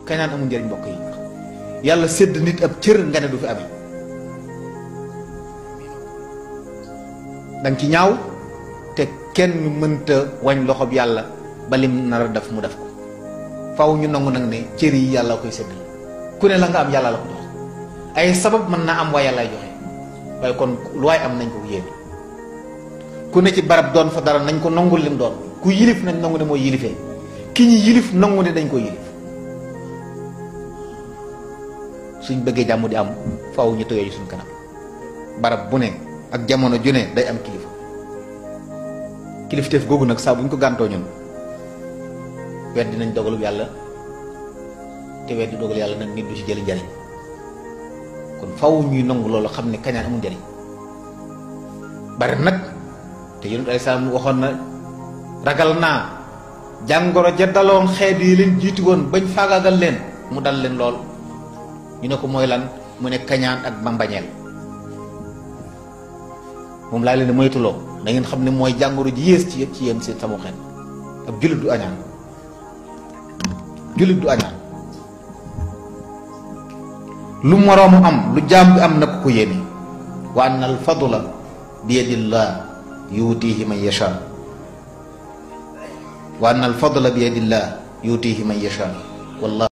kañaan amul njëriñ mbokk yi. yàlla sédd nit ab cër nga ne du fi amee danga ci ñaaw te kenn mënta wañ loxob yàlla ba lim nar a def mu def ko faw ñu nangu nag ne cër yi yàlla koy séddal ku ne la nga am yàlla la ko jox ay sabab mën naa am waaye yàllaay joxe waaye kon lu waay am nañ ko yéene ku ne ci barab doon fa dara nañ ko nangul lim doon ku yilif nañ nangu ne mooy yilifee ki ñi yilif nangu ne dañ ko yilif suñ bëggee jàmm di am faaw ñu tëyoo suñ kanam barab bu ne ak jamono ju ne day am kilifa kilifteef googu nag saa bu ñu ko gàntoo ñun weddi nañ dogalub yàlla te weddi dogal yàlla nag nit du ci jëli njariñ kon faaw ñuy nangu loolu xam ne kañaan amul njariñ bari nag te yonent ay salaam waxoon na ragal naa jàngoro ja daloon xeet yi leen jiitu woon bañ faagaagal leen mu dal leen lool ñu ne ko mooy lan mu ne kañaan ak bambañeel moom laa leen moytuloo da ngeen xam ne mooy jàngoro ji yées ci yéen seen sama xeet ab jullit du añaan jullit du añaan lu moroomu am lu jaam bi am na ko ko yéene wa anna al fadla bi yadillah yuutihi man yasha wa anna al fadla bi yadillah yuutihi man yasha wallah